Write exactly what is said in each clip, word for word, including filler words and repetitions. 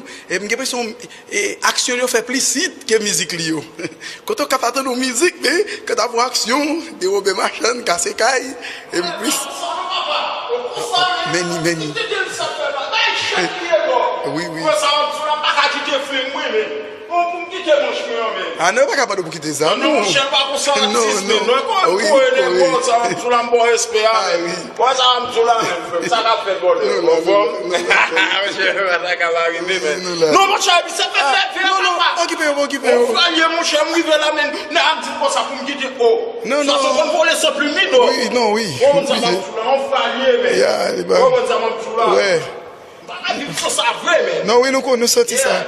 E m gen enpresyon, e, aksyon l yo fè plis hit ke mizik li yo. Kote w ka pa tande yon mizik, men, kan t ap yon aksyon, dewobe machann, kase kay, e m plis. Men ni, men ni. Wi, wi. Ah non, yo pa ka mande w pou kite zam ou. Non, non, non. Wi, wi. Ah, wi. Wè sa m di w la, men, frè m, sa k ap fèt, bòdè? Ou konprann? Monchè, frè m, sa ka pa rive, men. Non, monchè, epi se fè fè fè, papa. Okipe yo, okipe yo. Yon fwa l ye, monchè, m rive la, men, nèg ap di m konsa pou m kite, o. Non, non. Sa se konn vole san plim li, non. Wi, non, wi. Ou konprann sa m ap di w la, yon fwa l ye, men. Ou konprann sa m ap di w la? Wè. M pa ka viv san sa vre, men. Non, wi, nou konn, nou santi sa.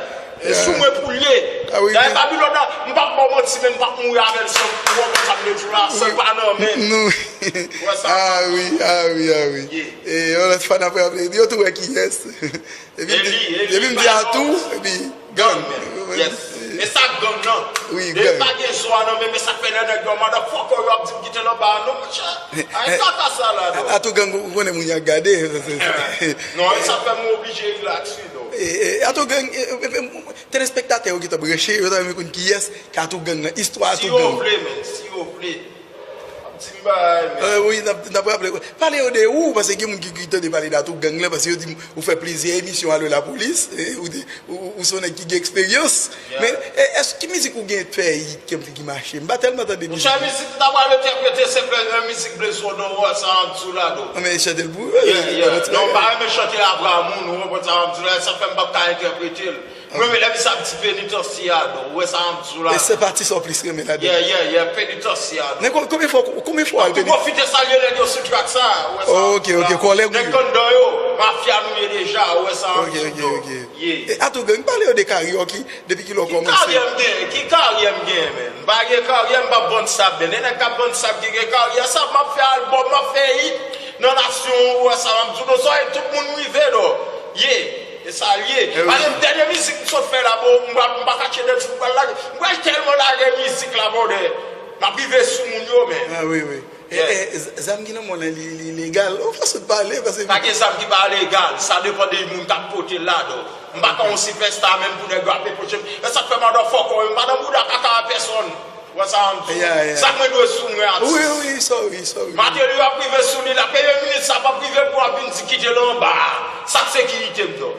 E sou mwen pou l ye. Ah, wi, dayè, wi. Babilòn nan, m p ap ba w manti, men m p ap mouri avè l san, ou konprann sa m vle di w la, san pa nan men. Ou wè sa? Ah, wi, ah, wi, ah, wi. E yon lòt fwa, n ap raple, yo tou wè kiyès. Epi m di, epi m di Atou, epi gang. Gang, men. Yes. E sa gang nan. Wi, gang. E pa gen zwa nan men, men sa k fè lè nèg yo motherfucker yo ap di m kite l anba a, non, monchè. Ay, kaka sa la, non. Atou gang, ou konnen moun y ap gade. Non, e sa fè m oblije relax, wi, non. E, e, Atou gang, e, e, e, telespektatè yo ki t ap branche, yo ta renmen konn kiyès ki Atou gang nan, istwa Atou gang. Si yo vle, men, si yo vle. Ap di m bagay, men. Eh, wi, n ap, n ap raple. Pale yo de ou, paske gen moun ki, ki tande pale de Atou gang lan, paske yo di m ou fè plizyè emisyon Alo Lapolis, eh, ou, te- ou, ou se yon nèg ki gen eksperyans. Men, eh, èske ki mizik ou gen fè hit ki, ki mache? M pa tèlman tande mizik. Monchè, mizik m ta pral entèprete se vre, eh, mizik Blaze Rodon, wè sa m ap di w la, do. Non, men chante l pou ou. Non, m pa renmen chante avwa moun, ou konprann sa m ap di w la, sa fè m p ap ka entèprete l. Mwen, men lè misye ap di penitansye a, non, ou wè sa m ap di w la. E se pati sa w plis renmen ladan l? Yeah, yeah, yeah, penitansye a, non. Men kon- konbyen fwa, konbyen fwa w al peni- M ap tou pwofite salye nèg yo sou trak sa, ou wè sa m ap di w la. Ok, ok, kòlèg ou ye. Nèg anndan yo, mafya nou ye deja, ou wè sa m ap di w, non. Ok, ok, ok. Yeah. E Atou gang, pale yo de karyè w ki, depi kilè w kòmanse? Ki karyè m gen? Ki karyè m gen, men? M pa gen karyè, m p ap vann sab, men. E nèg k ap vann sab ki gen karyè, sa m ap fè albòm, m ap fè hit nan nasyon, ou wè sa m ap di w, non, sa e tout moun rive, non. Yeah. E sa l ye. Eh, wi. Paske dènye mizik m sot fè la, bon, m pa, m pa ka tchede ti pou pral lage. M pral tèlman lage mizik la, bòdè. M ap rive sou moun yo, men. Ah, wi, wi. E, e, z- zam ki nan men w lan, li, li legal? Ou fason pale, paske pa gen zam ki pa legal. Sa depann de moun k ap pote l la, donk. M pa ka yon sipèsta, menm pou nèg yo ap reproche m. E sa k fè motherfucker, m pa nan bouda kaka a pèsonn. Wè sa m di w? Yeah, yeah. Sa mwen dwe sou mwen atis. Wi, wi, sorry, sorry. Mateli ap rive sou li la, premye minit sa p ap rive pou w ap vin di kite l anba a. Sa k sekirite m, non.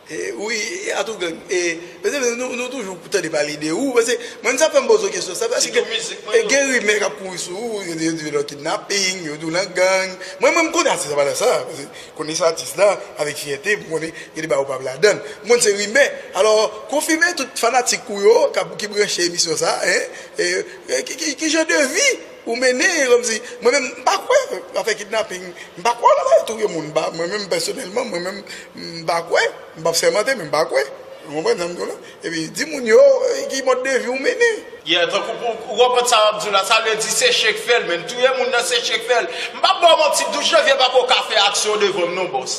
E, wi, e, Atou gang, e, mezanmi, nou, nou toujou tande pale de ou, paske mwen sa fè m poze w kesyon sa, paske gen rimè k ap kouri sou ou, yo di, yo di w nan kidnaping, yo di w nan gang. Mwen, mwen, m konnen atis la pa nan sa, paske konnen se atis la, avèk fyète, m konnen gen de bagay ou p ap ladan l. M konn se rimè. Alò, konfime tout fanatik ou yo k ap, ki branche emisyon sa, en, e, e, ki, ki, ki jan de vi ou mennen, kòmsi, mwen menm, m pa kwè, afè kidnaping, m pa kwè nan bagay touye moun, m pa, mwen menm, pèsonèlman, mwen menm, m pa kwè, m p ap sèmante, men m pa kwè. Ou konprann sa m di w la? Epi, di moun yo, e, ki mòd de vi ou mennen. Yeah, tankou pou, ou konprann sa m ap di w la, sa vle di se Che k fè l, men touye moun nan se Che k fè l. M p ap ba w manti, Douch Janvye pa ko ka fè aksyon devan m non, bòs.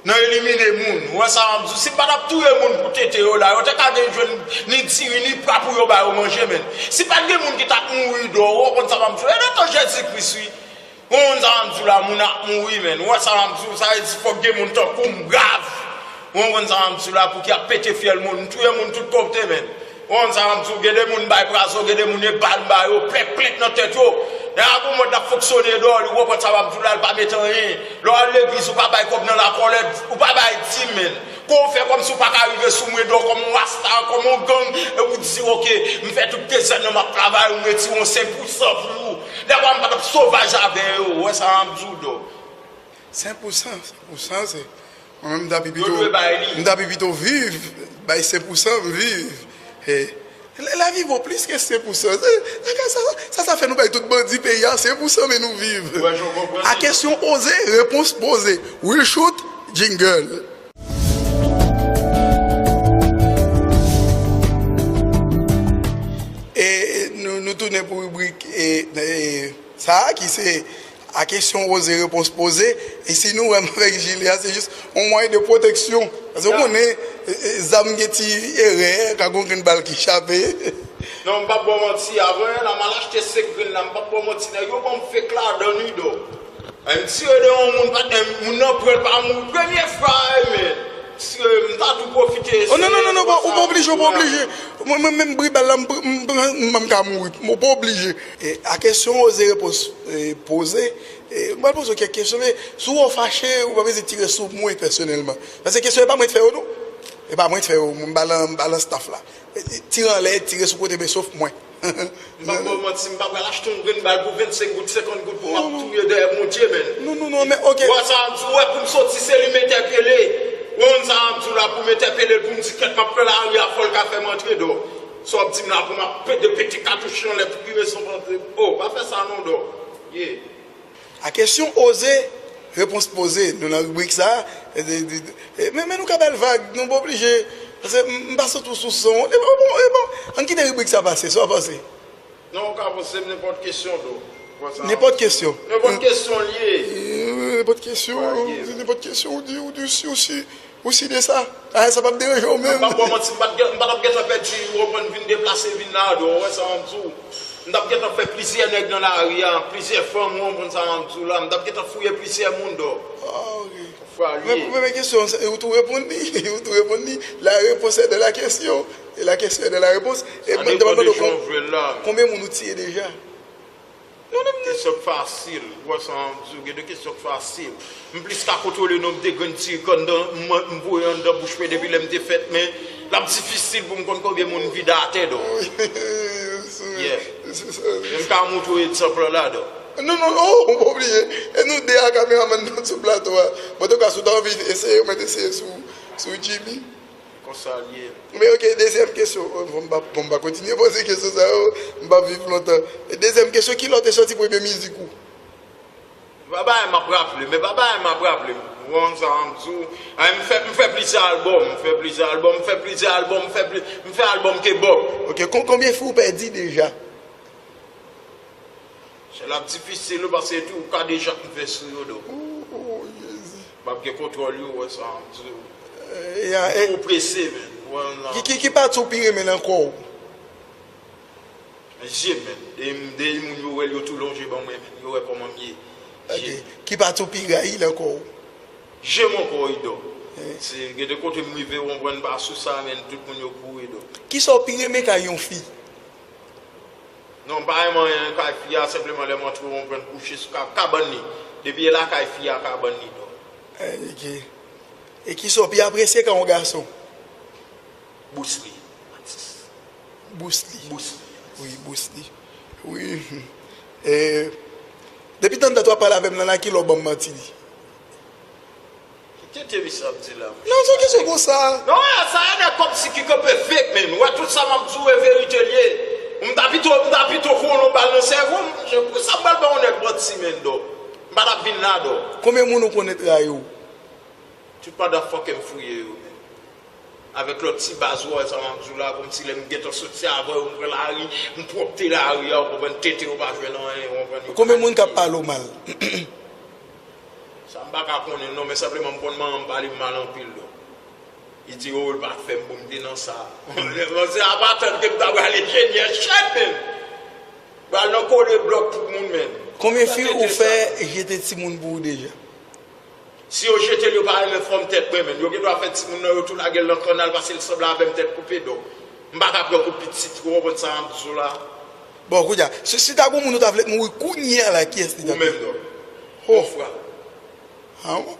Nan elimine moun. Ou wè sa m ap di w? Si m pa t ap touye moun pou tete yo la, yo te ka gen jwenn ni diri, ni pra pou yo ba yo manje, men. Si pa t gen moun ki t ap mouri dò, ou konprann sa m ap di w? E nan tan Jezi Kris, wi. Ou konprann sa m ap di w la, moun ap mouri, men. Ou wè sa m ap di w? Sa vle di fòk gen moun tankou m, brav. Ou konprann sa m ap di w la, pou ki ap pete fyèl moun, touye moun tout kote, men. Ou konn sa m ap di w, gen de moun bay prazon, gen de moun e bal ba yo, plèk plèk nan tèt yo. Nèg la gon mòd l ap fonksyone dèyè li, ou konprann sa m ap di w la, l pa mete anyen. Lè w al legliz, ou pa bay kòb nan lakòlèt, ou pa bay dim, men. Kòman w fè kòmsi w pa ka rive sou mwen dèyè kòm yon rasta, kòm yon gang, epi w di, oke, m fè tout dezèn nan m ap travay, ou m retire yon senk pou san pou ou. Nèg la m pa t ap sovaj avè yo, ou wè sa m ap di w, dèyè. Senk pou san, senk pou san, se, mwen menm, m ta pi pito, m ta pi pito viv, bay senk pou san, m viv. E, la, lavi vo plis ke senk pou san. Se, sa, sa, sa, sa fè nou bay tout bandi peyi a senk pou san, men nou viv. A kesyon oze, repons poze. Will Shoot, jingle. E nou, nou tounen pou ribrik, e, e, sa a ki se a kesyon oze, repons poze. E si nou wè m avèk jile a, se jis yon mwayen de pwoteksyon. Paske w konnen, e, e, zam gen ti erè, ka gon grenn bal ki chape. Non, m p ap ba w manti, avan yè la, m al achte senk grenn la, m p ap ba w manti, nèg yo ban m fake ladan, wi, dò. M tire de yon moun, pa, moun nan pran l pa mouri. Premye fwa, wi, men. Mesye, m ta tou pwofite. Oh, non, non, non, non, ou pa oblije, ou pa oblije. Mwen, mwen menm, bri bal la, m, m, m, m, m ka mouri. Ou pa oblije. E, a kesyon oze repons, e, poze, e, m pral poze w kèk kesyon, men si w fache, ou pa bezwen tire sou mwen pèsonèlman. Paske kesyon, e pa mwen ki fè yo, non. E pa mwen ki fè yo, m ba lan, m ba lan staff la. E, e, tire anlè, tire sou kote, men sof mwen. M p ap ba w manti, m pa pral achte yon grenn bal pou vennsenk goud, senkant goud pou m ap touye dèyè Bondye, menn. Non, non, non, men, ok. Ou wè sa m di w, ou wè pou m soti, se li m entèpele. Ou konn sa m di w la, pou m entèpele l, pou m di, kèt, m ap pran lari a, fò l ka fè m antre, dò. Sa w ap di m la, pou m ap pede pete katouch anlè, pou ki rezon, oh, pa fè sa non, dò. Yeah. A kesyon oze, repons poze. Nou nan ribrik sa. E, e, e, e, men, men nou ka ba l vag, nou pa oblije. Paske m, m pa sot ou sou son. E bon, e bon, ann kite ribrik sa pase, sa w panse? Non, ou ka poze m nenpòt kesyon, do. Nenpòt kesyon. Nenpòt kesyon l ye. E, nenpòt kesyon, nenpòt kesyon, ou di, ou di, ou si, ou si, ou si de sa. Ah, sa p ap deranje w menm. M p ap ba w manti, m pa t gen, m pa t ap gentan pèdi, ou konprann, vin deplase, vin la, do, ou wè sa m di w. M t ap gentan fè plizyè nèg nan lari a, plizyè fanm, ou konprann sa m ap di w la, m t ap gentan fouye plizyè moun, do. Ah, ok. Fwa l ye. Men, men kesyon, se, ou tou reponn li, ou tou reponn li. La réponse est dans la question, et la question est dans la réponse. E mwen, m te mande w, konbyen moun ou tiye deja? Kesyon k fasil. Ou wè sa m di w, gen de kesyon k fasil. M plis ka kontwole nonb de grenn ti rik anndan, m, m voye anndan bouch mwen depi lè m te fèt, men l ap difisil pou m konn konbyen moun m vide atè, do. Yeah. Men m ka montre w egzanp lan la, do. Non, non, oh, ou pa oblije. E nou de a kameramann nan sou plato a. Antouka, si w ta anvi eseye, ou mèt eseye sou, sou Jimmy. Konsa l ye. Men ok, dezyèm kesyon. Bon, m pa, bon, m pa kontinye poze kesyon sa yo. M p ap viv lontan. E dezyèm kesyon, ki lè w te sòti premye mizik ou? Pa bagay m ap raple, men pa bagay m ap raple. Ou konn sa m di w. Ay, m fè, m fè plizyè albòm, m fè plizyè albòm, m fè plizyè albòm, m fè pli, m fè albòm ke Bob. Ok, kon, konbyen fi w pèdi deja? Sa l ap difisil wi, paske tou ka deja m fè sou yo, donk. Oh, Jezi. M ap gen kontwòl yo, wè sa m di w. Eh, ya, eh. Ou prese, men. Ki, ki, ki pati w pi renmen nan kò w? Men je m, men. De, de moun yo wè l, yo tou lonje ban mwen, men. Yo wè kòman m ye. Ok. Je. Ki pati w pi rayi nan kò w? Je m ankò, wi, donk. Eh. Se, gen de kote m rive, w konprann, m pa sou sa, men, tout moun yo kouri, donk. Kisa w pi renmen kay yon fi? Non, m pa renmen anyen kay fi a, senpleman lè m antre, w konprann, kouche sou ka-, kabann li. Depi e lakay fi a, kabann li, non. Eh, ok. E kisa w pi apresye kay yon gason? Bruce Lee, atis. Bruce Lee. Bruce Lee, atis. Wi, Bruce Lee. Wi. Eh, depi tann dat w ap pale avè m nan la, kilè w ban m manti li? Ki tete misye ap di la, monchè? Non, se yon kesyon konsa. Non, sa e nèg kòmsi ki kanpe fake, men. Ou wè, tout sa m ap di w e verite l ye. M ta pito, m ta pito voye yon bal nan sèvo m, monchè. Pou sa m pral ba yon nèg manti, men, dò? M pa t ap vin la, dò. Konbyen moun ou konnen trayi w? Tout motherfucker m fouye yo, men. Avèk lòt ti baz, ou wè sa m ap di w la, kòmsi lè m gentan soti avè yo, m pran lari, m pwòpte lari a, ou konprann, tete yo pa jwenn anyen, ou konprann, yo. Konbyen moun k ap pale w mal? Sa m pa ka konnen non, men senpleman m konn manman m pale m mal anpil, donk. Li di, oh, l pa t fè m bon, m te nan sa. Bon, se apa tann ke m ta pral enjenyè chèt, men. Pral nan kole blòk tout moun, men. Konbyen fi ou fè jete timoun pou ou deja? Si yo jete l, yo pa renmen fòm tèt mwen, men. Yo gendwa fè timoun nan, yo tou lage l nan kannal, paske l sanble avè m, tèt koupe, donk. M pa ka pran kou pitit, ou konprann sa m ap di w la? Bon, kounye a, si, si ta gon moun ou ta vle k mouri kounye a la, kiyès li ta vle? Ou menm, non. Ho. Yon fwa. Ah, ou,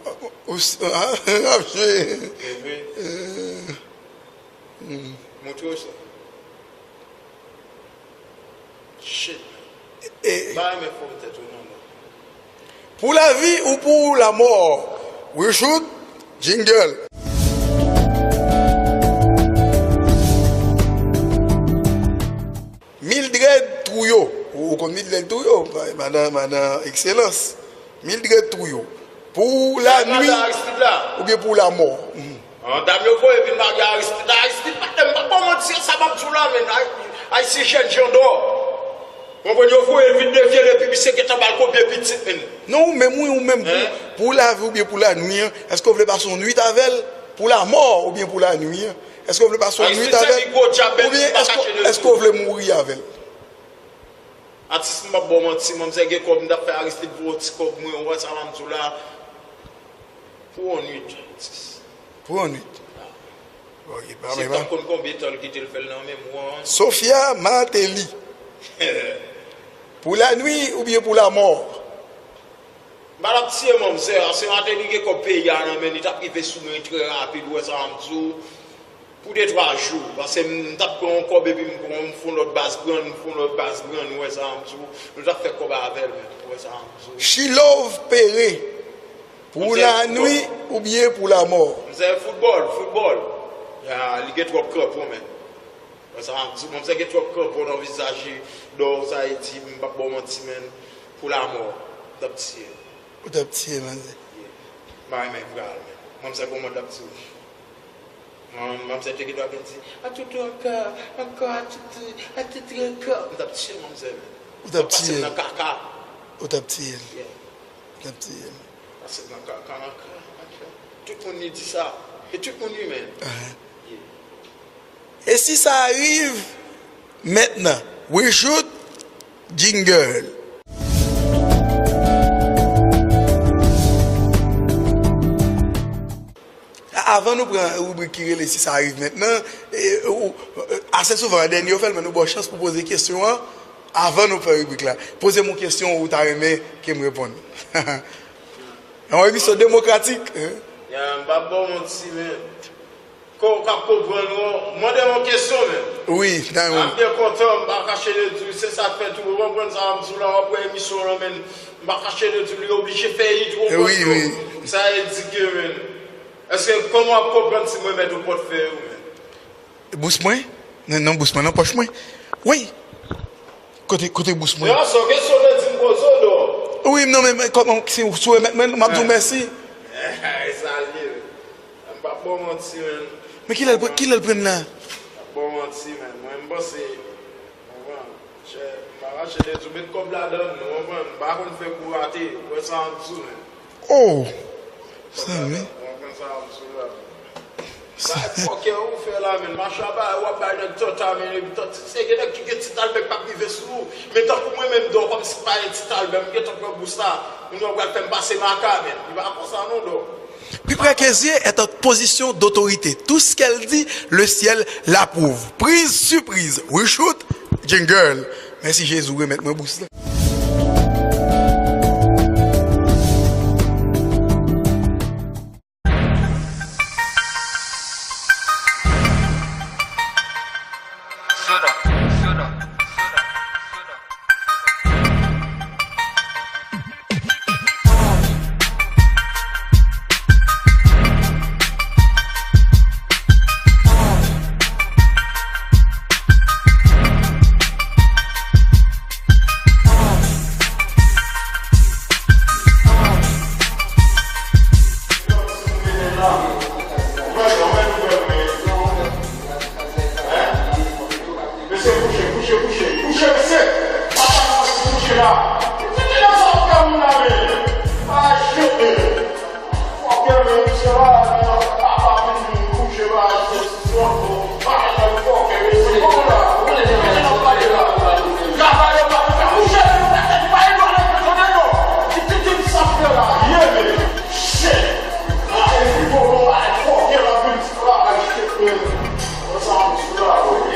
ou, ou, ah, ap jwe. Montre w sa. Shit. E, pa renmen fòm tèt ou, non, non. Pou lavi ou pou lamò? We shoot, jingle. Mildred Trouillot. Ou, ou konn Mildred Trouillot, madan, madan Ekselans. Mildred Trouillot. Pou lanwi oubyen pou lamò? An, dam yo voye vin marye Aristide. Aristide, patnè m, m p ap ba w manti, sa m ap di w la, men, Ay-, Ayisyen jèn jan dò. Konprann, yo voye l vin devye l, epi misye gentan ba l konbyen pitit, men. Non, ou menm, wi, ou menm, pou, pou lavi oubyen pou lanwi an, èske w vle pase yon nwit avè l? Pou lamò oubyen pou lanwi an? Èske w vle pase yon nwit avè l? Oubyen èske, èske w vle mouri avè l? Atis, m p ap ba w manti, manmzèl gen kòb, m t ap fè Aristide voye yon ti kòb mwen, ou wè sa m ap di w la. Pou yon nwit, atis. Pou yon nwit. Ok, pa Se men, t ap konn konbyen tan l kite l fè l nan menm ou an. Sofia Martelly. Pou la nwi oubyen pou la mò? M pa t ap tiye manzè a, se Martelly gen kòb peyi a nan men li, t ap rive sou mwen trè rapid, ou wè sa m di w, pou de twa jou, paske m t ap pran yon kòb epi m pran, m fè yon lòt baz pran, m fè yon lòt baz pran, ou wè sa m di w, nou t ap fè kòb avè l menm, ou wè sa m di w. She Love Pere, pou la nwi oubyen pou la mò? Manzè foutbòl, foutbòl. Ya, li gen twòp kranpon, men. Wè sa m ap di, manzè gen twòp kranpon nan vizaj li, dò sa e di, m p ap ba w manti, men, pou la mò, m t ap tiye l. Ou t ap tiye manzè? Yeah. M pa renmen vre al, men. Manzè, kòman m t ap di w? Man-, manzè te gen dwa vin di, "Atutu ankò, ankò atutu, atutu ankò." M t ap tiye manzè, men. Ou t ap tiye l? Nan kaka. Ou t ap tiye l? Yeah. Ou t ap tiye l? Pase nan kaka, nan kaka, nan kaka. Tout moun li di sa. E tout moun li menm. Ahan. Yeah. E si sa rive mentnan? Reshoot, jingle. A-, avan nou pran ribrik ki rele Si sa rive mentnan, e, ou, e, ase souvan, an dènye yo fè l, men nou ba w chans pou poze kesyon an avan nou fè ribrik la. Poze m yon kesyon ou ta renmen ke m reponn. Yon emisyon demokratik, hein? Ya, m p ap ba w manti, men. Ko-, k ap konprann ou, mande m yon kesyon, men. Wi, nan, wi. M ap byen kontan, m pa kache de di w, se sa k fè tou, ou konprann sa m di w la, w ap wè emisyon w lan, men m pa kache de di w, li oblije fè it, ou konprann tou. Wi, wi. Sa vle di ke, men, èske, kòman w ap konprann si mwen mèt ou pòtfèy ou, men? Bous mwen? Nan, nan bous mwen, nan pòch mwen. Wi. Kote, kote bous mwen? Yo, se yon kesyon w te di m poze w, non? Wi, non, men, men, kòman, si, si w remèt mwen, m ap di w mèsi. E sa l ye. M p ap ba w manti, men. Men kilè l pran, kilè l pran la? M p ap ba w manti, men. Mwen, m panse, konprann. Chè, m pa mache de di w met kòb ladan l, ou konprann. M pa konn fè kou rate. Ou wè sa m di w, men. Oh! Sa, wi. Ou konprann sa m di w la, men. Sa e fòkè ou fè la, men. Mache a bay, w ap bay nèg tanta, men, epi tanta, se gen nèg ki gen ti talbè k p ap rive sou ou. Men tankou mwen menm, dò, kòmsi m pa gen ti talbè, m gentan pran bous la. Moun yo pral fè m pase maka, men. Li pa konsa non, dò. Plus près que Dieu est en position d'autorité. Tout ce qu'elle dit, le ciel l'approuve. Prise sur prise. Reshoot, jingle. Mèsi Jezi, remèt mwen bous la. Mesye, kouche, kouche, kouche, kouche, mesye! Papa, kouche la! Mesye, kilè sa w fè moun la, men? Ay, shit, men! Fòkè, men, misye la, men, papa, vin kouche la, mesye, fòkè, mesye, kòman la? Mesye, n ap pale la. Travay yo pa fè, kouche, men, pa fè, pa fè, pa fè, non. Ti, ti, ti, sa fè la, ye, men. Shit! Ay, fòkè, la vin travay, shit, men. Sa, mesye la, ok.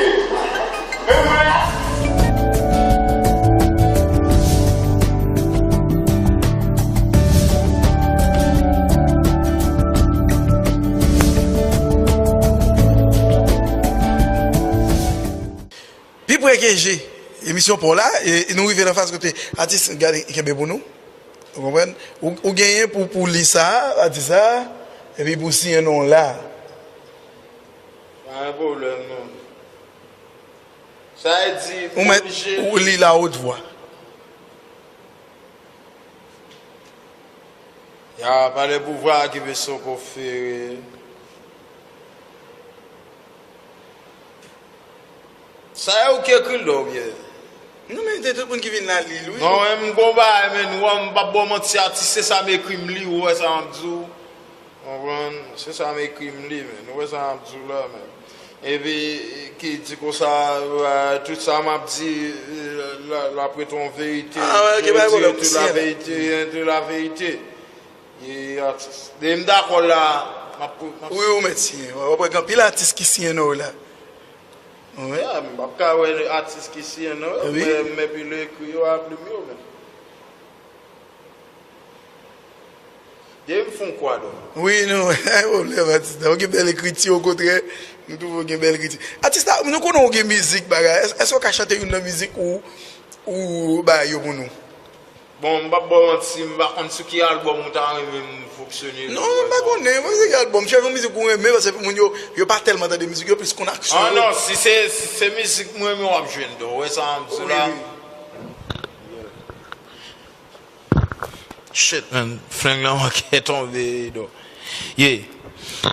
Pi pre ke je, emisyon pa w la, e, e nou rive nan faz kote atis, gade, kenbe pou nou. Ou konprann? Ou, ou genyen pou, pou li sa, atis sa, epi pou siyen non la. Pa gen pwoblèm, non. Sa vle di, ou mèt, ou li la wot vwa. Ya, pa de pouvwa ki ve son ko fere. Sa e ou ki ekri l, non, oubyen? Non, men, se tout moun ki vin la li l, wi. Non, men, m gon bagay, men, ou wè, m p ap ba w manti, atis, se sa m ekri, m li, ou wè sa m ap di w. Konprann? Se sa m ekri, m li, men. Ou wè sa m ap di w la, men. Epi, ki di konsa, euh, tout sa m ap di, euh, la, la ap ret yon verite. Ah, ouais, ok, pa gen pwoblèm. Dieu est la vérité, rien de la vérité. E, atis. E m dakò la, M ap, m ap Wi, ou mèt siyen. W ap wè gen anpil atis ki siyen non w la. Wi. Ya, m p ap ka wè atis ki siyen non yo, Wi. men, men pi lè ekri yo a plim yo, men. Depi m fè yon kwa, donk. Wi, nou, pa gen pwoblèm, atis la. Ou gen bèl ekriti, okontrè, nou twouve w gen bèl ekriti. Atis la, nou konnen w gen mizik, bagay. Èske, èske w ka chante youn nan mizik ou, ou bay yo pou nou? Bon, m p ap ba w manti, m pa konn sou ki albòm ou ta renmen m fonksyone. Non, m pa konnen, mwen se ki albòm. Chèche yon mizik ou renmen, paske moun yo, yo pa tèlman tande mizik, yo plis konn aksyon. Ah non, si se, si se mizik mwen renmen, w ap jwenn, donk, w wè sa m di la. Wi, wi. Shit, man. Flang lan manke tonbe, do. Yeah.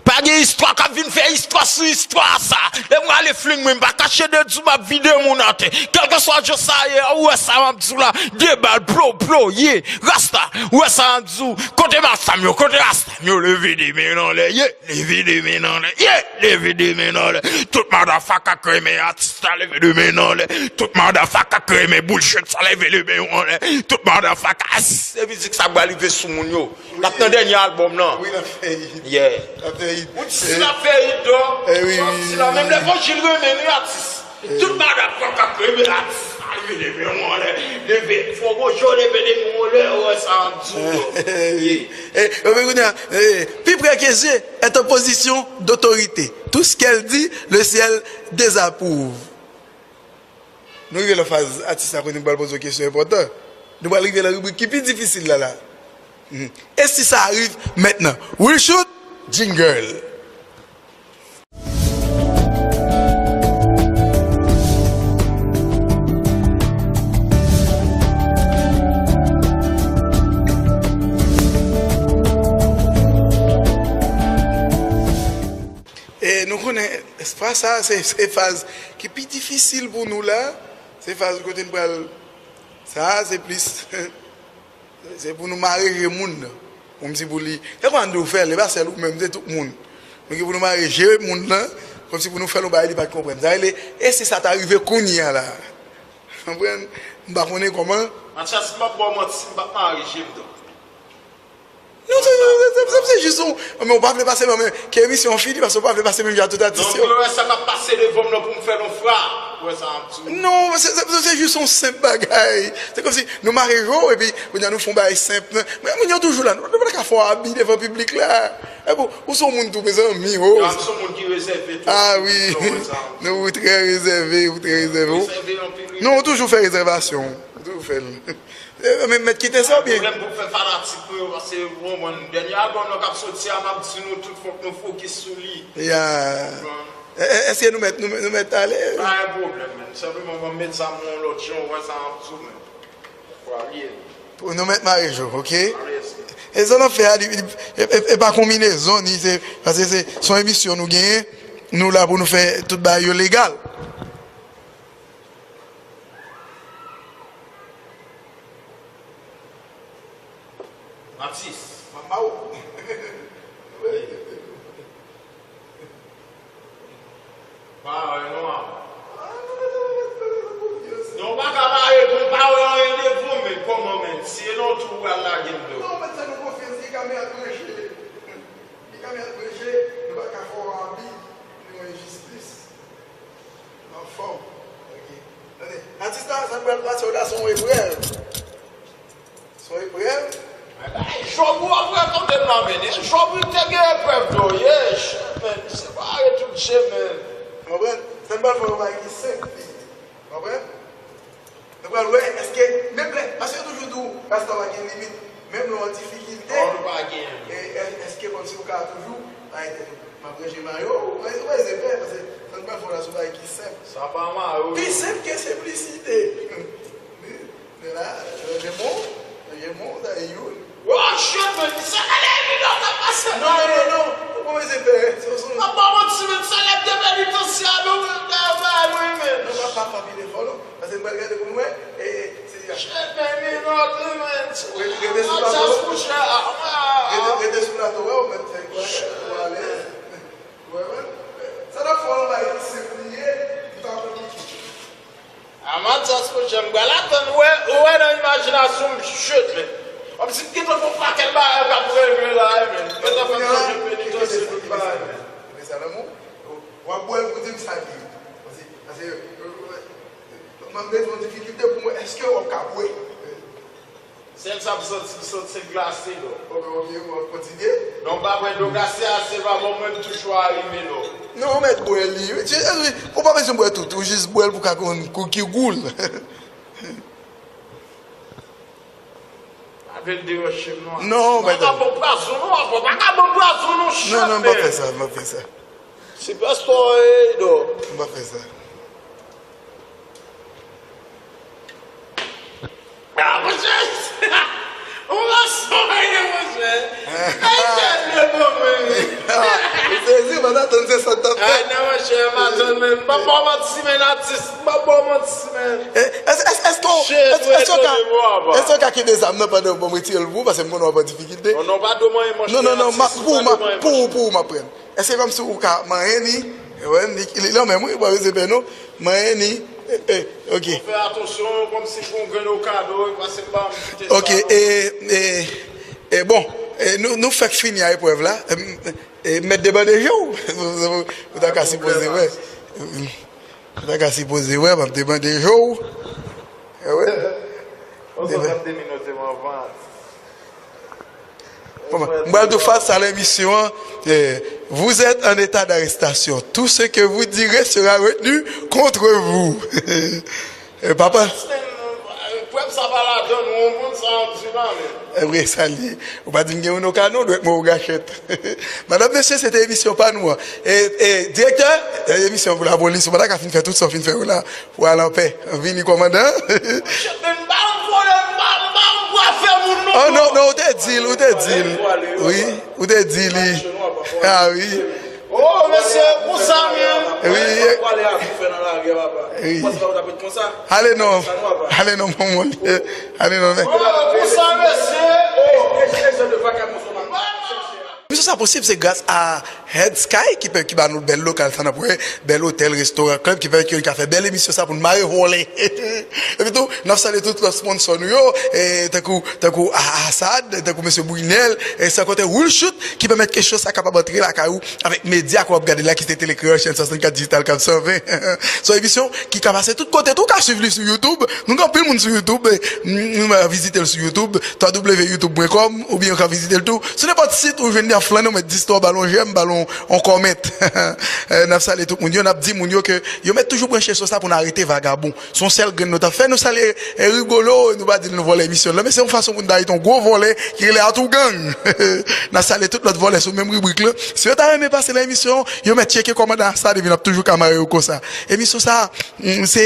Pa gen istwa k ap vin fè istwa sou istwa sa. Lè m rale fling mwen, m pa kache de di w m ap vide moun atè. Kèlkeswa jan sa ye, ou wè sa m ap di w la. De bal, plo, plo, yeah. Rasta, ou wè sa m ap di w. Kote masam yo, kote rastam yo, leve de men nan lè, yeah. Leve de men nan lè. Yeah! Leve de men nan lè. Tout madafaka k renmen atis la, leve de men nan lè. Tout madafaka k renmen bullshit sa, leve de men w anlè. Tout madafaka, ah, si se mizik sa k pral rive sou moun yo. N ap nan dènye albòm nan. Wi, n ap fè hit. Yeah. N ap fè hit. Ou di si n ap fè hit, dò. Eh, wi, wi, wi, wi. Menm Levanjil renmen nou atis. Tout madafaka k renmen atis la, leve de men w anlè. Leve, fò gwo je w leve de men w anlè, ou wè sa m di w. Yeah. Eh, eh, kounye a, eh, pi prè ke Dieu est en position d'autorité. Tout ce qu'elle dit, le ciel désapprouve. Nou rive nan faz atis la kote nou pral poze w kesyon enpòtan. Nou pral rive nan ribrik ki pi difisil la la. Mhm. Et si ça arrive maintenant? Will shoot, jingle. E nou konnen, fwa sa, se, se faz ki pi difisil pou nou la. Se faz kote n pral, sa, se plis, se pou nou mare je moun nan. Kòmsi pou li, se kòman nou fè l, e pa sèl ou menm, se tout moun. Nou gen pou nou mare je moun nan, kòmsi pou nou fè l yon bagay li pa t konprann. Sa rele, e si sa ta rive kounye a la? Konprann? M pa konnen kòman. Mathias, m p ap ba w manti, m p ap mare je m, donk. Non, se, se, se, se, se jis yon, men ou pa vle pase nan men, ke emisyon an fini, paske ou pa vle pase menm jan ak tout atis yo. Donk, yo wè sa k ap pase devan m nan pou m fè l yon fra. Ou wè sa m ap di w? Non, se, se, se, se jis yon senp bagay. Se kòmsi nou mare je w, epi kounye a nou fè yon bagay senp. Men, men moun yo toujou la, nou, nou pa ka fè w abi devan piblik la. E bon, ou se yon moun tou, mezanmi, oh. Yo, m se yon moun ki rezève tou. Ah wi. Ou wè sa m ap di w? Non, ou trè rezève, ou trè rezève. Rezève anpil, wi. Non, ou toujou fè rezèvasyon. Ou toujou fè l. Eh, men mèt kite sa oubyen? Pwoblèm pou m fè fanatik mwen yo, paske, bon, mwen, dènye albòm nan k ap soti a, m ap di nou tout, fòk nou fokis sou li. Ya. Bon. E, e, èske nou mèt, nou, nou mèt ale? Pa gen pwoblèm, men. Senpleman, ban m met zam mwen yon lòt jan, ou wè sa m ap di w, men. Fò alye. Pou nou mèt mare je w, oke? Alye, yes. E sa n ap fè a, li, li, e, e, e pa konbinezon, ni se, paske se, se yon emisyon nou genyen, nou la pou nou fè tout bagay yo legal. Matis. Mama ou. Pawòl non a. Non, pa ka pale, bon, pawòl anyen devan w, men kòman, men? Si e nan w tou ou pral lage m do. Non, men fè nou konfyans, li ka mèt preche. Li ka mèt preche, nou pa ka fè w abi, nou enjistis. Anfòm. Ok. Tande, atis la, sa k pral pase w la, se yon eprèv. Se yon eprèv. Ay, Jòb, ou ap rakonte m la, men. E Jòb, li te gen eprèv, do. Yeah, shit, man. Se pa arete tout je, man. Konprann? Sa n pral fè yon bagay ki senp, li. Konprann? Nou pral wè, èske, menm lè, paske yo toujou di w, rasta pa gen limit, menm lè w an difikilte, e, e, èske kòmsi ou ka toujou bay tèt ou, m ap ranje mayo, ou pa, ou pa bezwen pè, paske sa n pral fè w la, se yon bagay ki senp. Sa pa mayo. Pi senp ke senplisite. Men la, ranje mo, ranje mo, sa e youn. Oh, shit, man, sa ka lè evidans ap pase. Non, non, non, non, ou pa bezwen pè, se, se, m ap ba w manti, men sa lè te penitansye a, men ou menm ta bay mwen, men. Non, pa, pa, pa pile fò, non. Paske m pral gade pou m wè, e, e, se li a. Shit, man, men non, man. Rete, rete sou plato. Rete, rete sou plato a, ou mèt fè kwa, ou alèz. Ou wè, man? Sa n ap fè w la, bagay ki senp li ye, li pa konplike. A Matyas, monchè, m pral atann, ou wè, ou wè nan imajinasyon m, shit, man. Kòmsi m gentan gon pakèt bagay k ap reve la, man. Gentan fè m sonje penitansye. Mete sa nan men w. W ap bwè l pou di m sa li ye. Paske, paske, m ap mete yon difikilte pou mwen, èske w ap ka bwè? Sèl sa m santi, m santi l glase, non. Ok, ok, w ap kontinye? Non, m pa bwè dlo glase a, se pa bon, mwen m toujou arive, non. Non, w mèt bwè li. Ou pa bezwen bwè tout, ou jis bwè l pou ka konn kou ki gou l. Pa vin deranje m non. Non, pa ka ban pwazon non, apa, pa ka ban pwazon non, non, non, m pa fè sa, m pa fè sa. Se pastè, ey, non. M pa fè sa. Ah, monchè! Ou rasanble, monchè! Ay, tèt de bon, men! Ou sezi, m pa t atann se sa w t ap fè. Ah, non, monchè, m atann, men. M pa ba w manti, men, atis. M pa ba w manti, men. Eh, èske, èske, èske w, èske, èske w ka, èske w ka kenbe zam nan pandan w ban m retire l pou ou, paske m konnen w ap an difikilte? Non, non, pa dwe manyen manch. Non, non, non, pou ou, pou ou, pou ou, m ap pran. Èske kòmsi ou ka manyen ni? Wè, ni, li, li, li, men wi, pa bezwen pè non. Manyen ni. Eh, eh, ok. Fè atansyon, kòmsi pou yon grenn okado, pase m ba m kite sa. Ok, e, e, e, bon, e, nou, nou fèk fini a eprèv la. E, e, mèt debande je w. Ou ta ka sipoze wè. Ou ta ka sipoze wè, m ap debande je w. E, wè. Bon, m pral tou fas a lemisyon an. Eh, vous êtes en état d'arrestation. Tout ce que vous direz sera retenu contre vous. Eh, papa. Prèv sa pa ladan, nou konprann sa w ap di la, men. Eh, wi, sa l ye. Ou pa di m gen yon okado, dwèt mwen ou gachèt. Madanm, mesye, se te emisyon pa nou an. E, e, direktè, e, emisyon pou lapolis, ou pa ta ka fin fè tout sa w fin fè yo la. Pou al anpè. Vini, kòmandan. Monchè, men m pa vòlè, m pa, m pa bwafè moun non. Oh, non, non, ou te di l, ou te di l. Wi, ou te di li. Ah, wi. Oh, mesye, konsa menm. Wi. Wi. Ale non. Ale non, mon, mon. Ale non, men. Oh, konsa, mesye. Oh. Emisyon sa posib, se gras a Head Sky ki pè, ki ba nou bèl lokal sa n ap wè, bèl otèl, restoran, club, ki pèmèt ke nou ka fè bèl emisyon sa pou n mare vòlè. Epi tou, n ap salye tout lòt sponsò nou yo, e, tankou, tankou A-, Asad, tankou mesye Brunel, e, san konte Will Shoot, ki pèmèt ke show sa kapab antre lakay ou avèk medya ke w ap gade la, ki se Tele Kreyòl, chèn swasannkat Digital Cap san ven. Se yon emisyon ki ka pase tout kote tou, ou ka swiv li sou YouTube. Nou gen anpil moun sou YouTube, e, nou, nou vizite l sou YouTube, w w w youtube point com, oubyen ou ka vizite l tou sou nenpòt sit ou jwenn li ap flannen, ou mèt di stò, ba l yon jèm, ba l yon, yon kòmèt. Eh, n ap salye tout moun yo, n ap di moun yo ke yo mèt toujou branche sou sa pou n arete vagabon. Se yon sèl grenn nou t ap fè. Nou salye, eh, Rigolo, nou pa di l nou vòlè emisyon nan, men se yon fason pou n ta arete yon gwo vòlè ki rele Atougang. N ap salye tout lòt vòlè sou menm ribrik lan. Si yo ta renmen pase nan emisyon, yo mèt tcheke kòmandan Asad epi n ap toujou ka mare yo konsa. Emisyon sa, mm, se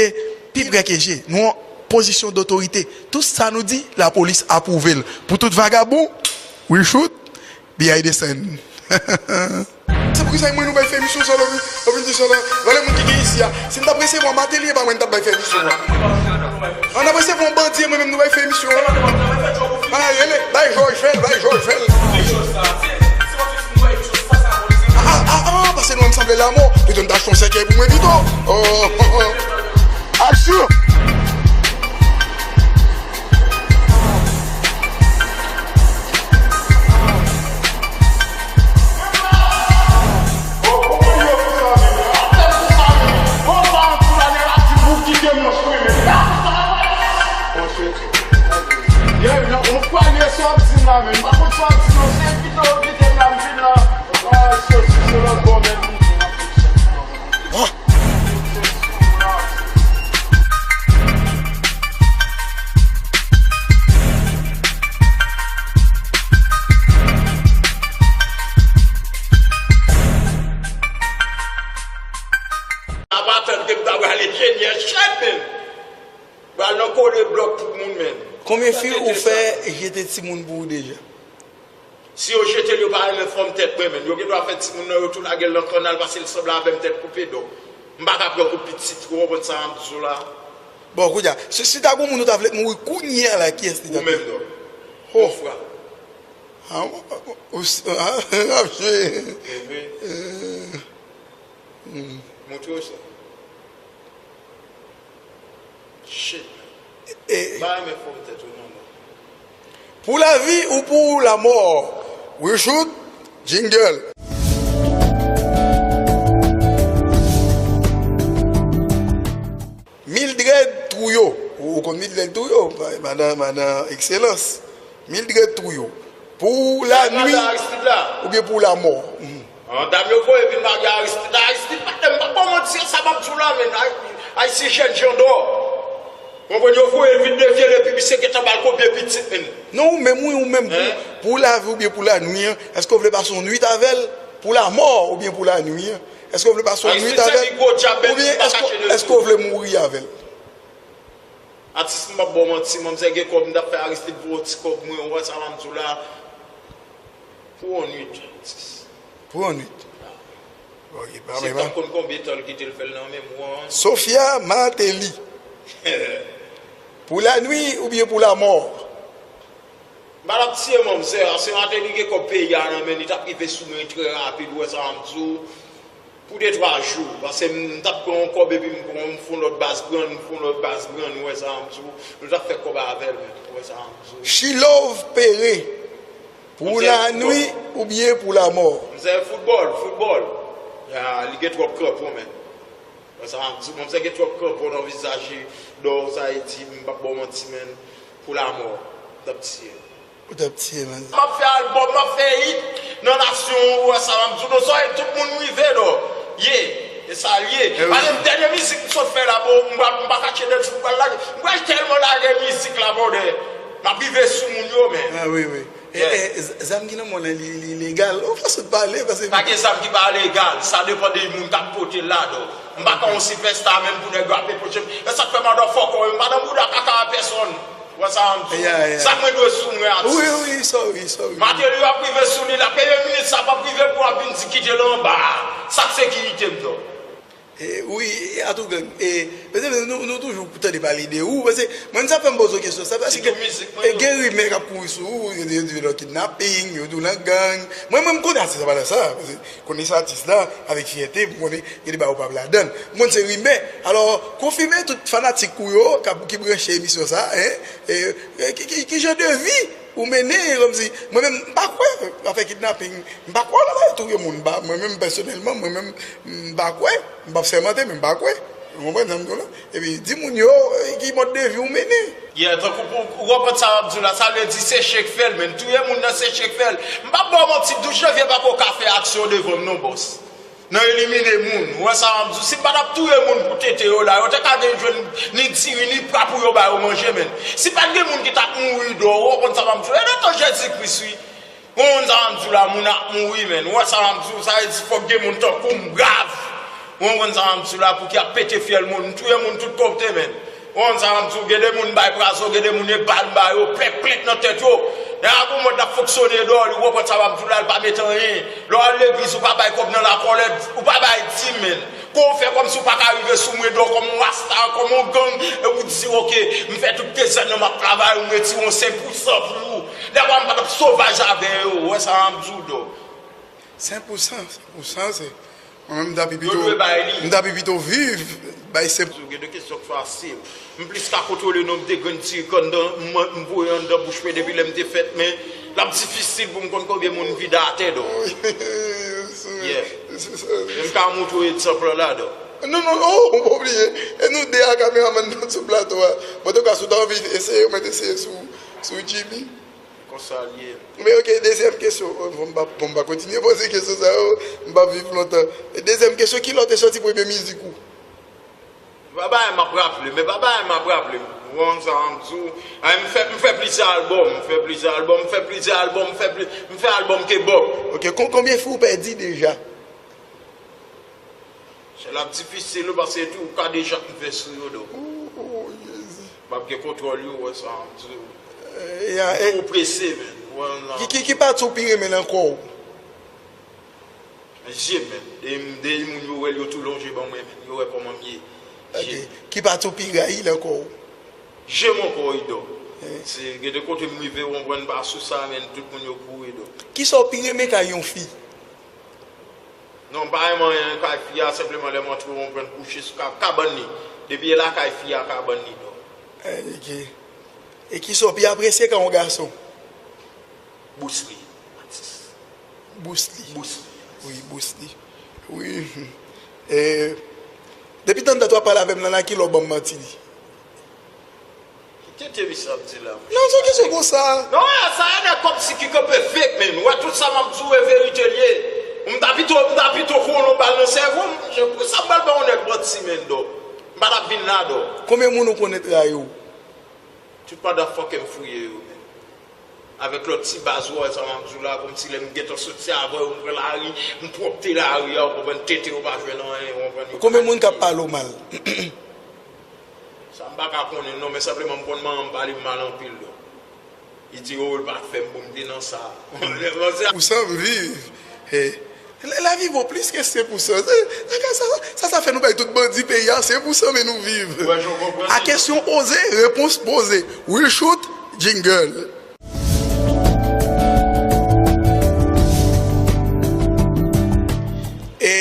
pi pre ke je. Nou an pozisyon dotorite. Tout sa nou di, lapolis apwouve l. Pou tout vagabon, Will Shoot, B I desann. Se poukisa mwen nou bay fè emisyon sa la, wi. Ou vin di sa la. Valè moun ki gen isi a. Si m t ap resevwa Martelly, e pa mwen n t ap bay fè emisyon an. An ap resevwa yon bandi, e mwen menm nou bay fè emisyon an. Ah, rele, bay Jòj fè l, bay Jòj fè l. Ah, ah, ah, ah, pase nou ansanble lanmò. Pito n ta achte yon sèkèy pou mwen pito. Oh, oh, oh. Aksyon! Apa tann ke m ta pral enjenyè chèf, men. Pral nan kole blòk tout moun, men. Konbyen fi ou fè jete timoun pou ou deja? Si yo jete l, yo pa renmen fòm tèt mwen, men. Yo gendwa fè timoun nan, yo tou lage l nan kannal, paske l sanble avè m, tèt koupe, donk m pa ka pran kou pitit, ou konprann sa m ap di w la? Bon, kounye a, si, si ta gon moun ou ta vle k mouri kounye a la, kiyès li ta vle? Ou menm, non. Ho. Yon fwa. Ah, ou, ou, ou, ah, ap jwe. Montre w sa. Shit, man. E, e, m pa renmen fòm tèt ou non, man. Pou lavi ou pou lanmò? Will Shoot, jingle. Mildred Trouillot, madan, madan Ekselans. Mildred Trouillot. Pou la nuit, madan Aristide la, oubyen pou la mort? Mhm. An, dam yo voye vin marye Aristide la. Aristide pa tèm, pa bon manti, sa m ap di w la, men Ay-, Ayisyen jèn jan dò. Konprann, yo voye l vin devye l epi misye gentan ba l konbyen pitit, men. Non, ou menm, wi, ou menm, pou, pou lavi oubyen pou lanwi an, èske w vle pase yon nwit avè l? Pou la mort oubyen pou lanwi an? Èske w vle pase yon nwit avè l? Oubyen èske, èske w vle mouri avè l? Atis, m p ap ba w manti, manmzèl gen kòb, m t ap fè Aristide pou yon ti kòb, mwen, ou wè sa m ap di w la. Pou yon nwit, atis. Pou yon nwit. Ok, pa Se menm. Tank konn konbyen tan l kite l fè l nan menm ou an. Sophia Martelly. Pou la nuit oubyen pou la mort? M pa t ap tiye manmzè a, se Martelly gen kòb peyi a nan men li, t ap rive sou mwen trè rapid, ou wè sa m di w, pou de twa jou, paske m t ap pran yon kòb epi m pran, m fè yon lòt baz pran, m fè yon lòt baz pran, ou wè sa m di w, nou t ap fè kòb avè l menm, ou wè sa m di w. She Love Perret, pou la nuit oubyen pou la mort? Manzè foutbòl, foutbòl. Ya, li gen twòp kranpon, men. Ou wè sa m di w, manzè gen twòp kranpon nan vizaj li. Donk, sa vle di, m p ap ba w manti, men, pou la mort, m t ap tiye l. Ou t ap tiye, men. M ap fè albòm, m ap fè hit nan nasyon, ou wè sa m ap di w, donk, sa, tout moun rive, donk. Ye, e sa l ye. Paske dènye mizik m sot fè la, bon, m pa, m pa kache dèt sou pral lage. M pral tèlman lage mizik la, brother. M ap rive sou moun yo, men. Ah, wi, wi. E, e, z-, zam ki nan men w lan, li, li legal? Ou fason de pale, paske pa gen zam ki pa legal. Sa depann de moun k ap pote l ladan. M pa ka yon sipèsta, menm pou nèg yo ap reproche m. E sa k fè motherfucker, m pa nan bouda kaka a pèsonn. Ou wè sa m di w? Ya, ya. Sa k mwen dwe sou mwen atis. Wi, wi, sorry, sorry. Martelly ap rive sou li, la premye minit sa p ap rive pou ap vin di kite l anba a. Sa k sekirite m, non. E, wi, e, atougang, e, paske nou, nou toujou tande pale de ou, paske mwen, sa fè m poze w kesyon sa, paske gen, gen rimè k ap kouri sou ou, yo di, yo di w nan kidnaping, yo di w nan gang. Mwen, mwen, m konnen atis la pa nan sa, paske konnen se atis la, avèk fyète, m konnen, gen de bagay ou p ap ladan l. M konn se rimè. Alò, konfime tout fanatik ou yo, k ap, ki branche emisyon sa, en, e, e, ki, ki, ki jan de vi ou mennen, kòmsi, mwen menm, m pa kwè, afè kidnaping, m pa kwè nan bagay touye moun, m pa, mwen menm, pèsonèlman, mwen menm, m pa kwè, m p ap sèmante, men m pa kwè. Ou konprann sa m di w la? Epi, di moun yo, e, ki mòd de vi ou mennen. Yeah, tankou pou, ou konprann sa m ap di w la, sa vle di se Che k fè l, men touye moun nan se Che k fè l. M p ap ba w manti, Douch Janvye pako ka fè aksyon devan m non, bòs. Nan elimine moun, ou wè sa m ap di w, si m pa t ap touye moun pou tete yo la, yo te ka gen jwenn ni diri, ni pra pou yo ba yo manje, men. Si pa t gen moun ki t ap mouri dò, ou konprann sa m ap di w, e nan tan Jezi Kris, wi. Ou konprann sa m ap di w la, moun ap mouri, men. Ou wè sa m ap di w, sa vle di fòk gen moun tankou m, brav. Ou konprann sa m ap di w la, pou ki ap pete fyèl moun, touye moun tout kote, men. Ou konn sa m ap di w, gen de moun bay prazon, gen de moun e bal m ba yo, plèk, plèk nan tèt yo. Nèg la gon mòd l ap fonksyone dèyè li, ou konprann sa m ap di w la, l pa mete anyen. Lè w al legliz, ou pa bay kòb nan lakòlèt, ou pa bay dim, men. Kon w fè kòmsi w pa ka rive sou mwen dèyè kòm yon rasta, kòm yon gang, epi w di, oke, m fè tout dezèn nan m ap travay, ou m retire yon senk pousan pou ou. Dèfwa m pa t ap sovaj avè yo, ou wè sa m ap di w, dèyè. Senk pousan, senk pousan, se, mwen menm, m ta pi pito, m ta pi pito viv bay senk. Gen de kesyon k fasil. M plis ka kontwole nonb de grenn ti kann m, m voye anndan bouch mwen depi lè m te fèt, men l ap difisil pou m konn konbyen moun m vide atè, dèyè. Yeah. Men m ka montre w egzanp lan la, dèyè. Non, non, non, ou pa bliye. E nou de a kameramann nan sou plato a. Bon, antouka, si w ta anvi eseye, ou mèt eseye sou, sou Jimmy. Konsa l ye. Men oke, dezyèm kesyon. Bon, m pa, bon, m pa kontinye poze kesyon sa yo. M p ap viv lontan. Dezyèm kesyon, ki lè w te sòti premye mizik ou? Pa bagay m ap raple, men pa bagay m ap raple. Ou konn sa m di w. Ay, m fè, m fè plizyè albòm, m fè plizyè albòm, m fè plizyè albòm, m fè pli-, m fè albòm Kebòp. Oke, kon-, konbyen fi w pèdi deja? Chè, l ap difisil, wi, paske tou ka deja m fè sou yo, donk. Ou, ou, Jezi. M ap gen kontwòl yo, wè sa m di w. Eh, ya, eh, ou prese, men. Ou wè m nan. Ki, ki, ki pati w pi renmen nan kò w? Men je m, men. De, de moun yo wè l, yo tou lonje ban mwen, men. Yo wè kòman m ye. Je m. Ok. Ki pati w pi rayi nan kò w? Je m ankò, wi, donk. Eh. Se, gen de kote m rive, w konprann, m pa sou sa, men, tout moun yo kouri, donk. Kisa w pi renmen kay yon fi? Non, m pa renmen anyen kay fi a, senpleman lè m antre, w konprann, kouche sou ka-, kabann li. Depi e lakay fi a, kabann li, dò. Eh, ok. E kisa w pi apresye kay yon gason? Bruce Lee, atis. Bruce Lee. Bruce Lee. Wi, Bruce Lee. Wi. Eh, depi tantòt w ap pale avè m nan la, ki lè w ban m manti li? Tete misye ap di la. Non, se yon kesyon konsa. Non, sa e nèg kòmsi ki kanpe fake, men. Ou wè tout sa m ap di w e verite l ye. M ta pito, m ta pito konnen w bal nan sèvo m. Pou sa m pral ba yon nèg manti, men, dò. M pa t ap vin la, dò. Konbyen moun ou konnen trayi w? Tout motherfucker m fouye yo, men. Avèk lòt ti baz ou wè sa m ap di w la, kòmsi lè m gentan soti avè yo, m pran lari, m pwòpte lari a, ou konprann, tete yo pa jwenn anyen, ou konprann. Konbyen moun k ap pale w mal? Sa m pa ka konnen non, men senpleman m konn manman m pale m mal anpil, donk. Li di, "Oh, l pa t fè m pou m te nan sa." Pou sa m viv. Eh, la, lavi vo plis ke sen pou san. Sa, sa, sa, sa, sa fè nou bay tout bandi peyi a sen pou san, men nou viv. Ou wè, je comprends. A kesyon oze, repons poze. Will Shoot, jingle. E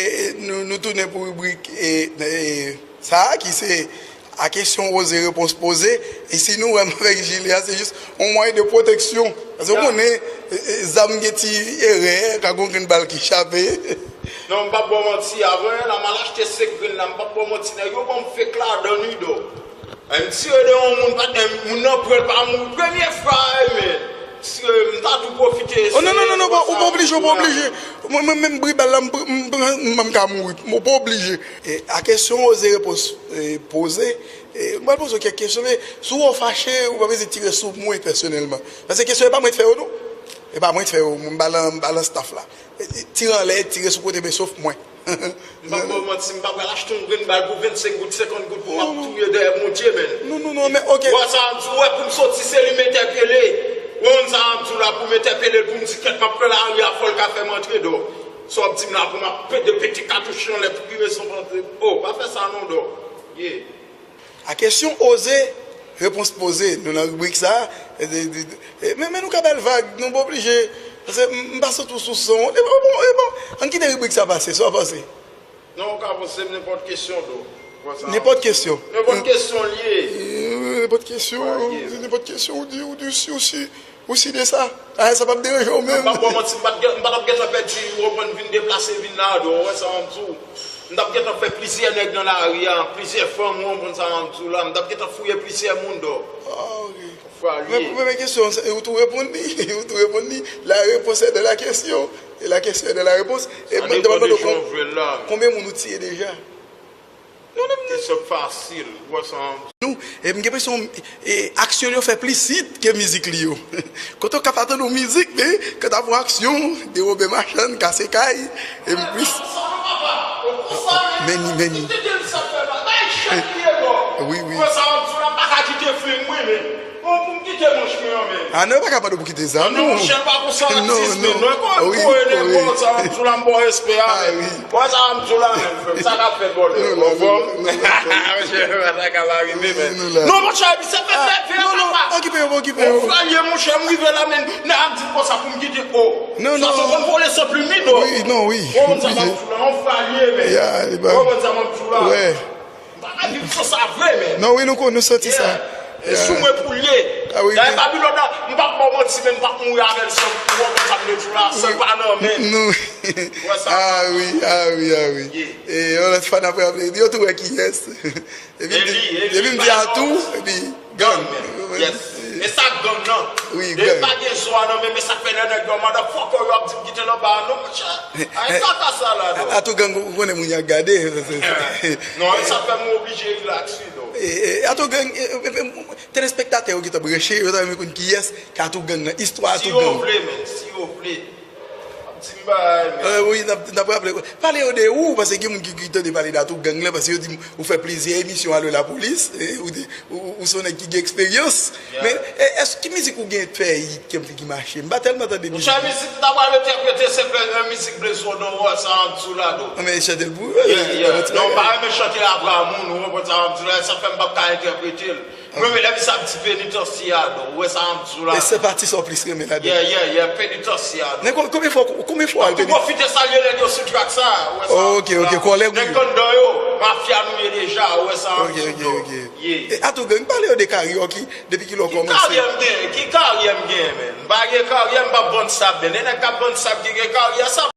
nou, nou tounen pou ribrik e, e, sa a ki se a kesyon oze, repons poze. E si nou wè m avèk jile a, se jis yon mwayen de pwoteksyon. Paske w konnen, e, e, zam gen ti erè, ka gon grenn bal ki chape. Non, m p ap ba w manti, avan yè la, m al achte senk grenn la, m p ap ba w manti, nèg yo ban m fake ladan wi, dò. M tire de yon moun, pa, moun nan pran l pa mouri. Premye fwa, wi, men. M tire, m ta tou pwofite eseye. Oh, non, non, non, non, ou pa oblije, ou pa oblije. Mwen, mwen menm, bri bal la, m pran, m pran, m ka mouri. Ou pa oblije. E, a kesyon oze, repons, e, poze. E, m pral poze w kèk kesyon, men si w wè w fache, ou pa bezwen tire sou mwen pèsonèlman. Paske kesyon e pa mwen ki fè yo, non. E pa mwen ki fè yo, m ba l, m ba l staff la. E, tire anlè, tire sou kote, men sof mwen. M p ap ba w manti, m pa pral achte yon grenn bal pou vennsenk goud, senkant goud pou m ap touye dèyè Bondye, men. Non, non, non, men, ok. Ou wè sa m di w, wè pou m soti, se li m entèpele. Ou konn sa m di w la, pou m entèpele l, pou m di kèt, m ap pran lari a, fò l ka fè m antre, dò. Sa w ap di m la, pou m ap pete, pete katouch anlè, pou ki rezon m antre? Oh, pa fè sa non, dò. Yeah. A kesyon oze, repons poze. Nou nan ribrik sa a. E, e, e, e, men, men nou ka ba l vag, nou pa oblije. Paske m, m pa sot ou sou son. E bon, bon, e bon. Ann kite ribrik sa pase, sa w panse? Non, ou ka poze m nenpòt kesyon, dò. Nenpòt kesyon. Nenpòt kesyon l ye. E, nenpòt kesyon, se nenpòt kesyon, ou di, ou di, ou si, ou si, ou si de sa. Ah, sa p ap deranje w menm. M p ap ba w manti, m pa t gen, m pa t ap gentan pèdi, ou konprann, vin deplase, vin la, dò, ou wè sa m ap di w. M t ap gentan fè plizyè nèg nan lari a, plizyè fanm, ou konprann sa m ap di w la, m t ap gentan fouye plizyè moun, dò. Ah, ok. Fwa l ye. Men, men, men kesyon, se, ou tou reponn li, ou tou reponn li. La réponse est dans la question, et la question est dans la réponse. E sa depann de jan w vle l la. Konbyen moun ou tiye deja? Non, non, non. Kesyon fasil, ou wè sa. Nou, e m gen enpresyon, e, aksyon li yo fè plis hit ke mizik li yo. Kote w ka pa tande yon mizik, men, kanta pou aksyon, dewobe machann, kase kay, e m plis. Men ni, men ni. Wi, wi. Bon, pou m kite manch mwen an, men. Ah non, yo pa ka mande w pou kite zam ou. Non, monchè, pa konsa atis, men non, e kòman pou ede m, bon, sa m di w la, m ba w respè a, men. Wè sa m di w la, men, frè m, sa k ap fèt, bòdè? Ou konprann? Monchè, sa ka pa rive, men. Non, monchè, epi se fè fè fè, papa. Okipe yo, okipe yo. Ou fè l ye, monchè, m rive la, men, nèg ap di m konsa pou m kite, o. Non, non. Sa se konn vole san plim li, non. Wi, non, wi. Ou konprann sa m ap di w la, ou fè l ye, men. Ou konprann sa m ap di w la? Wè. M pa ka viv san sa vre, men. Non, wi, nou konn, nou santi sa. E sou mwen pou l ye. Dayè, Babilòn nan, m p ap ba w manti, men m p ap mouri avè l san, ou konprann sa m vle di w la, san pa nan men. Ou wè sa? Ah wi, ah wi, ah wi. E yon lòt fwa n ap raple, yo tou wè kiyès. Epi m di, epi m di Atou, epi gang. Yes. E sa gang nan. Wi, gang. Depi pa gen zwa nan men, men sa k fè lè nèg yo motherfucker yo ap di m kite nan ba a non, monchè. Ay, kaka sa la, non. Atou gang, ou konnen moun y ap gade. Non, e sa fè m oblije relax, wi, non. E, e, Atou gang, e, e, e, telespektatè yo gentan branche, yo ta renmen konn kiyès ki Atou gang nan, istwa Atou gang. Si yo vle, men, si yo vle. Ap di m bagay, men. Wi, n ap, n ap raple. Pale yo de ou, paske gen moun ki, ki tande pale de Atou gang lan, paske yo di m ou fè plizyè emisyon Allô la police, e, ou, ou, ou se yon nèg ki gen eksperyans. Men, e, èske ki mizik ou gen fè hit ki, ki mache? M pa tèlman tande mizik. Monchè, mizik m ta pral entèprete se fè, e, mizik Blaze Rodon, ou wè sa m ap di w la, non. Non, men chante l pou ou. Non, m pa renmen chante avwa moun, ou konprann sa m ap di w la, sa fè m p ap ka entèprete l. Mwen, men lè misye ap di penitansye a, non, ou wè sa m ap di w la. E se pati sa w plis renmen ladan? Yeah, yeah, yeah, penitansye a, non. Men kon-, konbyen fwa, konbyen fwa w al penitansye? M ap tou pwofite salye nèg yo sou track sa, ou wè sa m ap di w la. Ok, ok, kòlèg ou yo. Nèg anndan yo, mafya nou ye deja, ou wè sa m ap di w, non. Ok, ok, ok. Yeah. E Atou gang, pale yo de karyè w ki, depi kilè w kòmanse? Ki karyè m gen? Ki karyè m gen, men? M pa gen karyè, m p ap vann sab, men. Nèg k ap vann sab ki gen karyè, sa